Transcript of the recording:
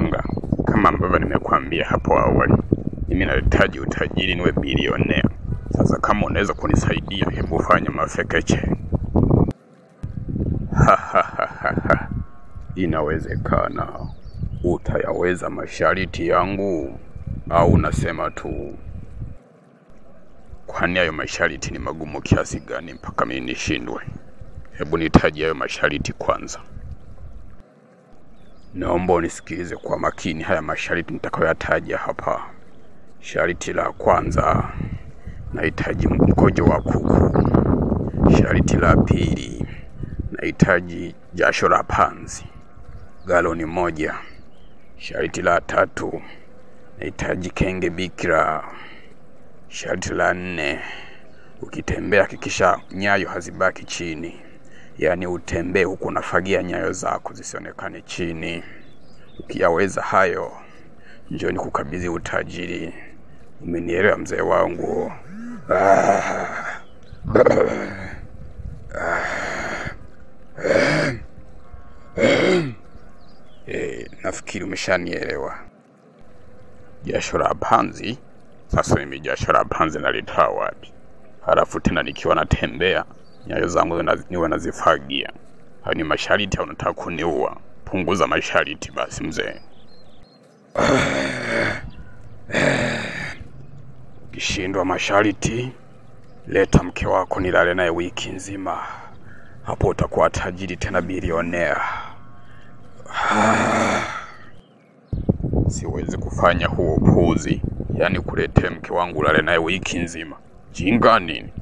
mganga, kama ambavyo nimekuambia hapo awali, mimi nahitaji utajiri, niwe bilionea. Sasa kama unaweza kunisaidia, hebu fanya mafekeche. Inawezekana. Utayaweza masharti yangu au unasema tu? Kwani hayo masharti ni magumu kiasi gani mpaka mimi nishindwe? Hebu nitaje hayo masharti kwanza. Naomba unisikilize kwa makini haya masharti nitakayoyataja hapa. Sharti la kwanza, nahitaji mkojo wa kuku. Sharti la pili, nahitaji jasho la panzi galoni 1. Sharti la tatu, nahitaji kenge bikira. Sharti la 4, ukitembea hakikisha nyayo hazibaki chini, yaani utembee huku unafagia nyayo zako zisionekane chini. Ukiyaweza hayo, njoo nikukabidhi utajiri. Umenielewa mzee wangu? Nafikiri umeshanielewa. Jasho la panzi? Sasa mimi jasho la panzi nalitoa wapi? Halafu tena nikiwa natembea nyayo zangu niwe nazifagia. Hayo ni masharti au unataka kuniua? Punguza masharti basi mzee. Ukishindwa masharti, leta mke wako nilale naye wiki nzima. Hapo utakuwa tajiri tena bilionea. Siwezi kufanya huo upuuzi, yaani kuletee mke wangu ulale naye wiki nzima. Jinga nini?